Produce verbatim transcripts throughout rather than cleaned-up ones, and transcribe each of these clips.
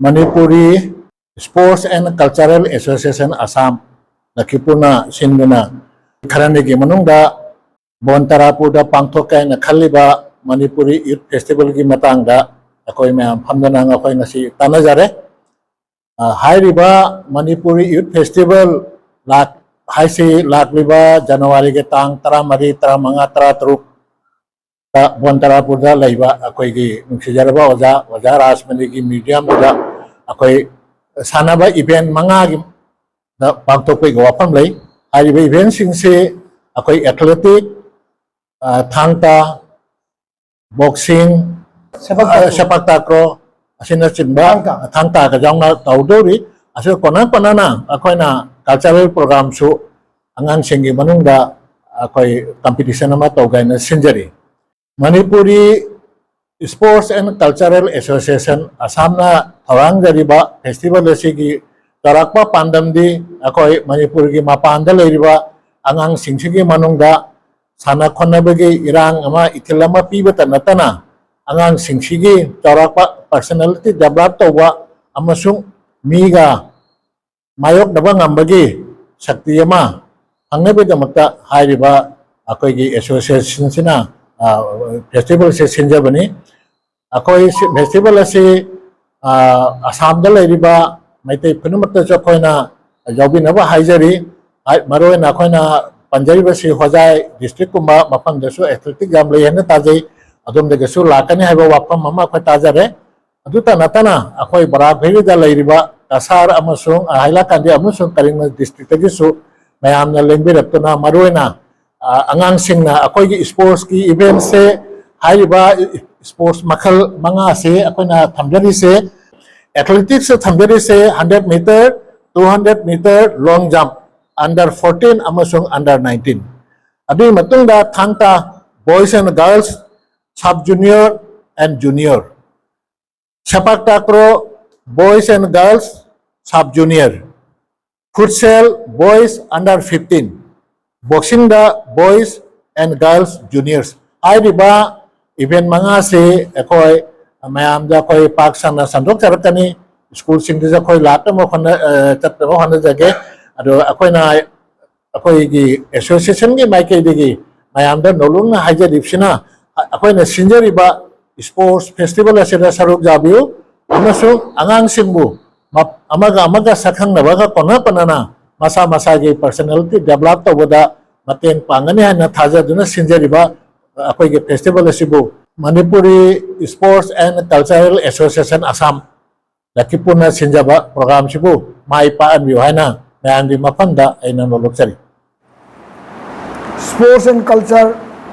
Manipuri Sports and Cultural Association Assam, ꯂꯈꯤꯄꯨꯔꯅ ꯁꯤꯟꯗꯨꯅ ꯈꯔꯅꯤꯒꯤ ꯃꯅꯨꯡꯗ ꯕꯣꯟ ꯇꯔꯥꯄꯨꯔꯗ ꯄꯥꯡꯊꯣꯛꯀꯦ ꯍꯥꯏꯅ ꯈꯜꯂꯤꯕ ꯃꯅꯤꯄꯨꯔꯤ ꯌꯨꯠ ꯐꯦꯁꯇꯤꯚꯦꯜꯒꯤ ꯃꯇꯥꯡꯗ ꯑꯩꯈꯣꯏ ꯃꯌꯥꯝ ꯐꯝꯗꯨꯅ ꯑꯩꯈꯣꯏ ꯉꯁꯤ ꯇꯥꯟꯅꯖꯔꯦ꯫ ꯑ, ꯍꯥꯏꯔꯤꯕ ꯃꯅꯤꯄꯨꯔꯤ ꯌꯨꯠ ꯐꯦꯁꯇꯤꯚꯦꯜ ꯂꯥꯛ-, ꯍꯥꯏꯁꯤ ꯂꯥꯛꯂꯤꯕ ꯖꯅꯋꯥꯔꯤꯒꯤ ꯇꯥꯡ ꯇꯔꯥꯃꯔꯤ, ꯇꯔꯥꯃꯉꯥ, ꯇꯔꯥꯇꯔꯨꯛ ꯕꯣꯟ ꯇꯔꯥꯄꯨꯔꯗ ꯂꯩꯕ ꯑꯩꯈꯣꯏꯒꯤ ꯅꯨꯡꯁꯤꯖꯔꯕ ꯑꯣꯖꯥ, ꯑꯣꯖꯥ ꯔꯥꯖꯃꯅꯤꯒꯤ ꯃ꯭ꯌꯨꯖꯤꯌꯝꯗꯨꯗ ꯑꯩꯈꯣꯏ ꯁꯥꯟꯅꯕ ꯏꯚꯦꯟ ꯃꯉꯥꯒꯤ ꯗ ꯄꯥꯡꯊꯣꯛꯄꯒꯤ ꯋꯥꯐꯝ ꯂꯩ꯫ ꯍꯥꯏꯔꯤꯕ ꯏꯚꯦꯟꯁꯤꯡꯁꯤ ꯑꯩꯈꯣꯏ ꯑꯦꯊꯂꯦꯇꯤꯛ, ꯑ, ꯊꯥꯡ ꯇꯥ, ꯕꯣꯛꯁꯤꯡ, ꯁꯦꯄꯛ ꯑ, ꯇꯥꯀ꯭ꯔꯣ꯫ ꯁꯦꯄꯛ ꯇꯥꯀ꯭ꯔꯣ ꯑꯁꯤꯅꯆꯤꯡꯕ, ꯊꯥꯡ ꯇꯥ꯫ ꯊꯥꯡ ꯇꯥꯒ ꯌꯥꯎꯅ ꯇꯧꯗꯧꯔꯤ꯫ ꯑꯁꯤꯒ ꯀꯣꯟꯅ ꯀꯣꯟꯅꯅ ꯑꯩꯈꯣꯏꯅ ꯀꯜꯆꯔꯦꯜ ꯄ꯭ꯔꯣꯒ꯭ꯔꯥꯝꯁꯨ ꯑꯉꯥꯡꯁꯤꯡꯒꯤ ꯃꯅꯨꯡꯗ ꯑꯩꯈꯣꯏ ꯀꯝꯄꯤꯇꯤꯁꯟ ꯑꯃ ꯇꯧꯒꯦ ꯍꯥꯏꯅ ꯁꯤꯟꯖꯔꯤ꯫ Manipuri Sports and Cultural Association ꯑꯁꯥꯝꯅ ꯊꯧꯔꯥꯡꯖꯔꯤꯕ ꯐꯦꯁꯇꯤꯚꯦꯜ ꯑꯁꯤꯒꯤ ꯆꯥꯎꯔꯥꯛꯄ ꯄꯥꯟꯗꯝꯗꯤ ꯑꯩꯈꯣꯏ ꯃꯅꯤꯄꯨꯔꯒꯤ ꯃꯄꯥꯟꯗ ꯂꯩꯔꯤꯕ ꯑꯉꯥꯡꯁꯤꯡꯁꯤꯒꯤ ꯃꯅꯨꯡꯗ ꯁꯥꯟꯅ ꯈꯣꯠꯅꯕꯒꯤ ꯏꯔꯥꯡ ꯑꯃ, ꯏꯊꯤꯜ ꯑꯃ ꯄꯤꯕꯇ ꯅꯠꯇꯅ ꯑꯉꯥꯡꯁꯤꯡꯁꯤꯒꯤ ꯆꯥꯎꯔꯥꯛꯄ ꯄꯔꯁꯅꯦꯂꯤꯇꯤ ꯗꯦꯕꯂꯞ ꯇꯧꯕ ꯑꯃꯁꯨꯡ ꯃꯤꯒ ꯃꯥꯌꯣꯛꯅꯕ ꯉꯝꯕꯒꯤ ꯁꯛꯇꯤ ꯑꯃ ꯐꯪꯅꯕꯒꯤꯗꯃꯛꯇ ꯍꯥꯏꯔꯤꯕ ꯑꯩꯈꯣꯏꯒꯤ ꯑꯦꯁꯣꯁꯤꯌꯦꯁꯟꯁꯤꯅ, ꯑ, ꯐꯦꯁꯇꯤꯚꯦꯜꯁꯦ ꯁꯤꯟꯖꯕꯅꯤ꯫ ꯑꯩꯈꯣꯏ ꯁꯤ, ꯐꯦꯁꯇꯤꯚꯦꯜ ꯑꯁꯤ, ꯑ, ꯑꯁꯥꯝꯗ ꯂꯩꯔꯤꯕ ꯃꯩꯇꯩ ꯄꯨꯝꯅꯃꯛꯇꯁꯨ ꯑꯩꯈꯣꯏꯅ ꯌꯥꯎꯕꯤꯅꯕ ꯍꯥꯏꯖꯔꯤ꯫ ꯍꯥꯏ-, ꯃꯔꯨꯑꯣꯏꯅ ꯑꯩꯈꯣꯏꯅ ꯄꯟꯖꯔꯤꯕꯁꯤ ꯍꯣꯖꯥꯏ ꯗꯤꯁꯇ꯭ꯔꯤꯛꯀꯨꯝꯕ ꯃꯐꯝꯗꯁꯨ ꯑꯦꯊꯂꯦꯇꯤꯛ ꯌꯥꯝ ꯂꯩ ꯍꯥꯏꯅ ꯇꯥꯖꯩ꯫ ꯑꯗꯣꯝꯗꯒꯤꯁꯨ ꯂꯥꯛꯀꯅꯤ ꯍꯥꯏꯕ ꯋꯥꯐꯝ ꯑꯃ ꯑꯩꯈꯣꯏ ꯇꯥꯖꯔꯦ꯫ ꯑꯗꯨꯇ ꯅꯠꯇꯅ ꯑꯩꯈꯣꯏ ꯕꯔꯥꯛ ꯚꯦꯂꯤꯗ ꯂꯩꯔꯤꯕ ꯀꯁꯥꯔ ꯑꯃꯁꯨꯡ ꯍꯥꯏꯂꯥꯀꯥꯟꯗꯤ ꯑꯃꯁꯨꯡ ꯀꯔꯤꯡꯒ ꯗꯤꯁꯇ꯭ꯔꯤꯛꯇꯒꯤꯁꯨ ꯃꯌꯥꯝꯅ ꯂꯦꯡꯕꯤꯔꯛꯇꯨꯅ, ꯃꯔꯨꯑꯣꯏꯅ, ꯑ, ꯑꯉꯥꯡꯁꯤꯡꯅ ꯑꯩꯈꯣꯏꯒꯤ ꯁ꯭ꯄꯣꯔꯠꯁꯀꯤ ꯏꯚꯦꯟꯁꯦ, ꯍꯥꯏꯔꯤꯕ ꯁ꯭ꯄꯣꯔꯠꯁ ꯃꯈꯜ ꯃꯉꯥꯁꯦ ꯑꯩꯈꯣꯏꯅ ꯊꯝꯖꯔꯤꯁꯦ, ꯑꯦꯊꯂꯦꯇꯤꯛꯁꯇ ꯊꯝꯖꯔꯤꯁꯦ hundred metre, two hundred metre, long jump, under fourteen ꯑꯃꯁꯨꯡ ꯑꯟꯗꯔ ꯅꯥꯏꯟꯇꯤꯟ꯫ ꯑꯗꯨꯒꯤ ꯃꯇꯨꯡꯗ Thang Ta, boys and girls, sub junior and junior. Sepak takraw, boys and girls, sub junior. Futsal, boys under fifteen. ꯕꯣꯛꯁꯤꯡꯗ ꯕꯣꯏꯁ ꯑꯦꯟ ꯒꯔꯜꯁ ꯖꯨꯅꯤꯌꯔꯁ꯫ ꯍꯥꯏꯔꯤꯕ event ꯃꯉꯥꯁꯤ ꯑꯩꯈꯣꯏ ꯃꯌꯥꯝꯗ ꯑꯩꯈꯣꯏ ꯄꯥꯛ ꯁꯟꯅ ꯁꯟꯗꯣꯛꯆꯔꯛꯀꯅꯤ꯫ ꯁ꯭ꯀꯨꯜꯁꯤꯡꯗꯁꯨ ꯑꯩꯈꯣꯏ ꯂꯥꯛꯅꯕ ꯍꯣꯠꯅ ꯑ, ꯆꯠꯅꯕ ꯍꯣꯠꯅꯖꯒꯦ꯫ ꯑꯗꯣ ꯑꯩꯈꯣꯏꯅ ꯑꯩꯈꯣꯏꯒꯤ ꯑꯦꯁꯣꯁꯤꯌꯦꯁꯟꯒꯤ ꯃꯥꯏꯀꯩꯗꯒꯤ ꯃꯌꯥꯝꯗ ꯅꯧꯂꯨꯛꯅ ꯍꯥꯏꯖꯔꯤꯕꯁꯤꯅ, ꯑ-, ꯑꯩꯈꯣꯏꯅ ꯁꯤꯟꯖꯔꯤꯕ ꯁ꯭ꯄꯣꯔꯠꯁ ꯐꯦꯁꯇꯤꯚꯦꯜ ꯑꯁꯤꯗ ꯁꯔꯨꯛ ꯌꯥꯕꯤꯌꯨ ꯑꯃꯁꯨꯡ ꯑꯉꯥꯡꯁꯤꯡꯕꯨ ꯃ-, ꯑꯃꯒ ꯑꯃꯒ ꯁꯛꯈꯪꯅꯕꯒ ꯀꯣꯟꯅ ꯀꯣꯟꯅꯅ ꯃꯁꯥ ꯃꯁꯥꯒꯤ ꯄꯔꯁꯅꯦꯂꯤꯇꯤ ꯗꯦꯕꯂꯞ ꯇꯧꯕꯗ ꯃꯇꯦꯡ ꯄꯥꯡꯒꯅꯤ ꯍꯥꯏꯅ ꯊꯥꯖꯗꯨꯅ ꯁꯤꯟꯖꯔꯤꯕ ꯑꯩꯈꯣꯏꯒꯤ ꯐꯦꯁꯇꯤꯚꯦꯜ ꯑꯁꯤꯕꯨ Manipuri Sports and Cultural Association Assam, ꯂꯈꯤꯄꯨꯔꯅ ꯁꯤꯟꯖꯕ ꯄ꯭ꯔꯣꯒ꯭ꯔꯥꯝꯁꯤꯕꯨ ꯃꯥꯏ ꯄꯥꯛꯍꯟꯕꯤꯌꯨ ꯍꯥꯏꯅ ꯃꯌꯥꯝꯒꯤ ꯃꯐꯝꯗ ꯑꯩꯅ ꯅꯣꯂꯨꯛꯆꯔꯤ꯫ Sports and Culture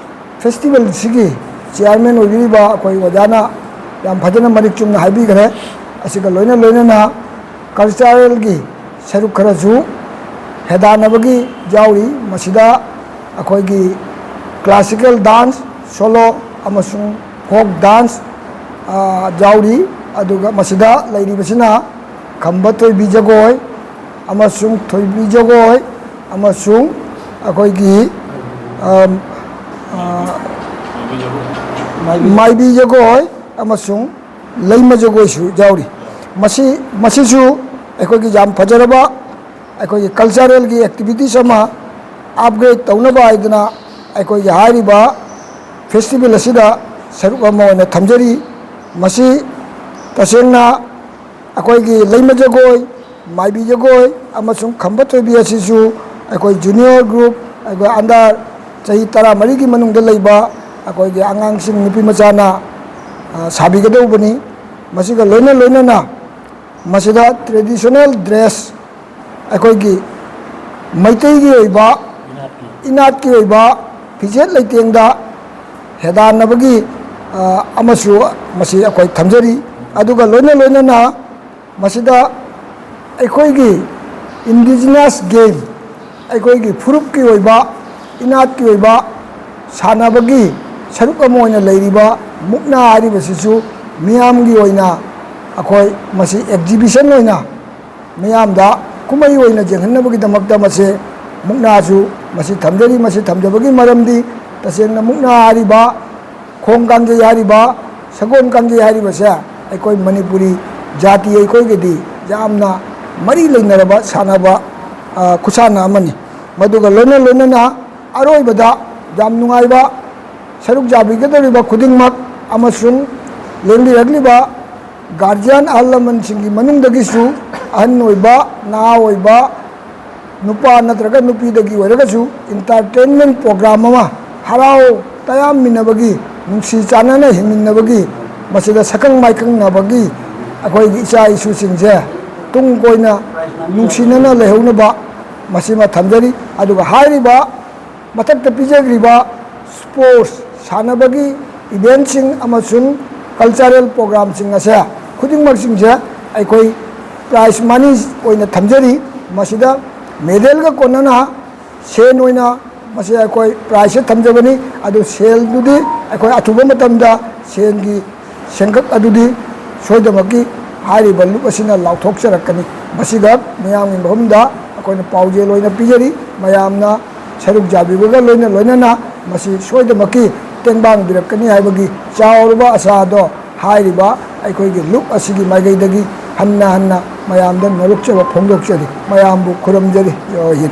Festival ꯁꯤꯒꯤ ꯆꯤꯌꯥꯔꯃꯦꯟ ꯑꯣꯏꯕꯤꯔꯤꯕ ꯑꯩꯈꯣꯏ ꯑꯣꯖꯥꯅ ꯌꯥꯝ ꯐꯖꯅ ꯃꯔꯤꯛ ꯆꯨꯝꯅ ꯍꯥꯏꯕꯤꯈ꯭ꯔꯦ꯫ ꯑꯁꯤꯒ ꯂꯣꯏꯅ ꯂꯣꯏꯅꯅ ꯀꯜꯆꯔꯦꯜꯒꯤ ꯁꯔꯨꯛ ꯈꯔꯁꯨ ꯍꯦꯗꯥꯟꯅꯕꯒꯤ ꯌꯥꯎꯔꯤ꯫ ꯃꯁꯤꯗ ꯑꯩꯈꯣꯏꯒꯤ ꯀ꯭ꯂꯥꯁꯤꯀꯦꯜ ꯗꯥꯟꯁ, ꯁꯣꯂꯣ ꯑꯃꯁꯨꯡ ꯐꯣꯛ ꯗꯥꯟꯁ, ꯑ, ꯌꯥꯎꯔꯤ꯫ ꯑꯗꯨꯒ ꯃꯁꯤꯗ ꯂꯩꯔꯤꯕꯁꯤꯅ ꯈꯝꯕ ꯊꯣꯏꯕꯤ ꯖꯒꯣꯏ ꯑꯃꯁꯨꯡ ꯊꯣꯏꯕꯤ ꯖꯒꯣꯏ ꯑꯃꯁꯨꯡ ꯑꯩꯈꯣꯏꯒꯤ, ꯑꯝ, ꯑ, ꯃꯥꯏꯕꯤ ꯖꯒꯣꯏ ꯑꯃꯁꯨꯡ ꯂꯩꯃ ꯖꯒꯣꯏꯁꯨ ꯌꯥꯎꯔꯤ꯫ ꯃꯁꯤ, ꯃꯁꯤꯁꯨ ꯑꯩꯈꯣꯏꯒꯤ ꯌꯥꯝ ꯐꯖꯔꯕ ꯑꯩꯈꯣꯏꯒꯤ ꯀꯜꯆꯔꯦꯜꯒꯤ ꯑꯦꯛꯇꯤꯚꯤꯇꯤꯁ ꯑꯃ ꯑꯞꯒ꯭ꯔꯦꯗ ꯇꯧꯅꯕ ꯍꯥꯏꯗꯅ ꯑꯩꯈꯣꯏꯒꯤ ꯍꯥꯏꯔꯤꯕ ꯐꯦꯁꯇꯤꯚꯦꯜ ꯑꯁꯤꯗ ꯁꯔꯨꯛ ꯑꯃ ꯑꯣꯏꯅ ꯊꯝꯖꯔꯤ꯫ ꯃꯁꯤ ꯇꯁꯦꯡꯅ ꯑꯩꯈꯣꯏꯒꯤ ꯂꯩꯃ ꯖꯒꯣꯏ, ꯃꯥꯏꯕꯤ ꯖꯒꯣꯏ ꯑꯃꯁꯨꯡ ꯈꯝꯕ ꯊꯣꯏꯕꯤ ꯑꯁꯤꯁꯨ ꯑꯩꯈꯣꯏ ꯖꯨꯅꯤꯌꯔ ꯒ꯭ꯔꯨꯞ, ꯑꯩꯈꯣꯏ ꯑꯟꯗꯔ ꯆꯍꯤ ꯇꯔꯥꯃꯔꯤꯒꯤ ꯃꯅꯨꯡꯗ ꯂꯩꯕ ꯑꯩꯈꯣꯏꯒꯤ ꯑꯉꯥꯡꯁꯤꯡ, ꯅꯨꯄꯤ ꯃꯆꯥꯅ, ꯑ, ꯁꯥꯕꯤꯒꯗꯧꯕꯅꯤ꯫ ꯃꯁꯤꯒ ꯂꯣꯏꯅ ꯂꯣꯏꯅꯅ ꯃꯁꯤꯗ ꯇ꯭ꯔꯦꯗꯤꯁꯅꯦꯜ ꯗ꯭ꯔꯦꯁ, ꯑꯩꯈꯣꯏꯒꯤ ꯃꯩꯇꯩꯒꯤ ꯑꯣꯏꯕ, ꯏꯅꯥꯠꯀꯤ ꯑꯣꯏꯕ ꯐꯤꯖꯦꯠ ꯂꯩꯇꯦꯡꯗ ꯍꯦꯗꯥꯟꯅꯕꯒꯤ, ꯑ, ꯑꯃꯁꯨ ꯃꯁꯤ ꯑꯩꯈꯣꯏ ꯊꯝꯖꯔꯤ꯫ ꯑꯗꯨꯒ ꯂꯣꯏꯅ ꯂꯣꯏꯅꯅ ꯃꯁꯤꯗ ꯑꯩꯈꯣꯏꯒꯤ ꯏꯟꯗꯤꯖꯤꯅꯁ ꯒꯦꯝ, ꯑꯩꯈꯣꯏꯒꯤ ꯐꯨꯔꯨꯞꯀꯤ ꯑꯣꯏꯕ, ꯏꯅꯥꯠꯀꯤ ꯑꯣꯏꯕ ꯁꯥꯟꯅꯕꯒꯤ ꯁꯔꯨꯛ ꯑꯃ ꯑꯣꯏꯅ ꯂꯩꯔꯤꯕ ꯃꯨꯛꯅꯥ ꯍꯥꯏꯔꯤꯕꯁꯤꯁꯨ ꯃꯤꯌꯥꯝꯒꯤ ꯑꯣꯏꯅ ꯑꯩꯈꯣꯏ ꯃꯁꯤ ꯑꯦꯛꯖꯤꯕꯤꯁꯟ ꯑꯣꯏꯅ ꯃꯤꯌꯥꯝꯗ ꯀꯨꯝꯍꯩ ꯑꯣꯏꯅ ꯌꯦꯡꯍꯟꯅꯕꯒꯤꯗꯃꯛꯇ ꯃꯁꯤ ꯃꯨꯛꯅꯥꯁꯨ ꯃꯁꯤ ꯊꯝꯖꯔꯤ꯫ ꯃꯁꯤ ꯊꯝꯖꯕꯒꯤ ꯃꯔꯝꯗꯤ ꯇꯁꯦꯡꯅ ꯃꯨꯛꯅꯥ ꯍꯥꯏꯔꯤꯕ, ꯈꯣꯡ ꯀꯥꯡꯖꯩ ꯍꯥꯏꯔꯤꯕ, ꯁꯒꯣꯜ ꯀꯥꯡꯖꯩ ꯍꯥꯏꯔꯤꯕꯁꯦ ꯑꯩꯈꯣꯏ ꯃꯅꯤꯄꯨꯔꯤ ꯖꯥꯇꯤ ꯑꯩꯈꯣꯏꯒꯗꯤ ꯌꯥꯝꯅ ꯃꯔꯤ ꯂꯩꯅꯔꯕ ꯁꯥꯟꯅꯕ, ꯑ, ꯈꯨꯠꯁꯥꯟꯅ ꯑꯃꯅꯤ꯫ ꯃꯗꯨꯒ ꯂꯣꯏꯅ ꯂꯣꯏꯅꯅ ꯑꯔꯣꯏꯕꯗ ꯌꯥꯝ ꯅꯨꯡꯉꯥꯏꯕ ꯁꯔꯨꯛ ꯌꯥꯕꯤꯒꯗꯧꯔꯤꯕ ꯈꯨꯗꯤꯡꯃꯛ ꯑꯃꯁꯨꯡ ꯂꯦꯡꯕꯤꯔꯛꯂꯤꯕ guardian ꯑꯍꯜ ꯂꯃꯟꯁꯤꯡꯒꯤ ꯃꯅꯨꯡꯗꯒꯤꯁꯨ ꯑꯍꯟ ꯑꯣꯏꯕ, ꯅꯍꯥ ꯑꯣꯏꯕ, ꯅꯨꯄꯥ ꯅꯠꯇ꯭ꯔꯒ ꯅꯨꯄꯤꯗꯒꯤ ꯑꯣꯏꯔꯒꯁꯨ entertainment program ꯑꯃ, ꯍꯔꯥꯎ ꯇꯌꯥꯝꯃꯤꯟꯅꯕꯒꯤ, ꯅꯨꯡꯁꯤ ꯆꯥꯟꯅꯅ ꯍꯤꯡꯃꯤꯟꯅꯕꯒꯤ, ꯃꯁꯤꯗ ꯁꯛꯈꯪ ꯃꯥꯏꯈꯪꯅꯕꯒꯤ ꯑꯩꯈꯣꯏꯒꯤ ꯏꯆꯥ ꯏꯁꯨꯁꯤꯡꯁꯦ ꯇꯨꯡ ꯀꯣꯏꯅ ꯅꯨꯡꯁꯤꯅꯅ ꯂꯩꯍꯧꯅꯕ ꯃꯁꯤꯃ ꯊꯝꯖꯔꯤ꯫ ꯑꯗꯨꯒ ꯍꯥꯏꯔꯤꯕ ꯃꯊꯛꯇ ꯄꯤꯖꯈ꯭ꯔꯤꯕ sports, ꯁꯥꯟꯅꯕꯒꯤ eventꯁꯤꯡ ꯑꯃꯁꯨꯡ cultural programꯁꯤꯡ ꯑꯁꯦ ꯈꯨꯗꯤꯡꯃꯛꯁꯤꯡꯁꯦ ꯑꯩꯈꯣꯏ prize money ꯑꯣꯏꯅ ꯊꯝꯖꯔꯤ꯫ ꯃꯁꯤꯗ medalꯒ ꯀꯣꯟꯅꯅ ꯁꯦꯟ ꯑꯣꯏꯅ ꯃꯁꯤ ꯑꯩꯈꯣꯏ prizeꯁꯦ ꯊꯝꯖꯕꯅꯤ꯫ ꯑꯗꯨ ꯁꯦꯜꯗꯨꯗꯤ ꯑꯩꯈꯣꯏ ꯑꯊꯨꯕ ꯃꯇꯝꯗ ꯁꯦꯟꯒꯤ ꯁꯦꯟꯈꯛ ꯑꯗꯨꯗꯤ ꯁꯣꯏꯗꯅꯃꯛꯀꯤ ꯍꯥꯏꯔꯤꯕ ꯂꯨꯞ ꯑꯁꯤꯅ ꯂꯥꯎꯊꯣꯛꯆꯔꯛꯀꯅꯤ꯫ ꯃꯁꯤꯒ ꯃꯤꯌꯥꯝꯒꯤ ꯃꯐꯝꯗ ꯑꯩꯈꯣꯏꯅ ꯄꯥꯎꯖꯦꯜ ꯑꯣꯏꯅ ꯄꯤꯖꯔꯤ꯫ ꯃꯌꯥꯝꯅ ꯁꯔꯨꯛ ꯌꯥꯕꯤꯕꯒ ꯂꯣꯏꯅ ꯂꯣꯏꯅꯅ ꯃꯁꯤ ꯁꯣꯏꯗꯅꯃꯛꯀꯤ ꯇꯦꯡꯕꯥꯡꯕꯤꯔꯛꯀꯅꯤ ꯍꯥꯏꯕꯒꯤ ꯆꯥꯎꯔꯕ ꯑꯁꯥꯗꯣ ꯍꯥꯏꯔꯤꯕ ꯑꯩꯈꯣꯏꯒꯤ ꯂꯨꯞ ꯑꯁꯤꯒꯤ ꯃꯥꯏꯀꯩꯗꯒꯤ ꯍꯟꯅ ꯍꯟꯅ ꯃꯌꯥꯝꯗ ꯅꯣꯂꯨꯛꯆꯕ ꯐꯣꯡꯗꯣꯛꯆꯔꯤ꯫ ꯃꯌꯥꯝꯕꯨ ꯈꯨꯔꯨꯝꯖꯔꯤ꯫ ꯖꯣꯏ ꯍꯤꯟ꯫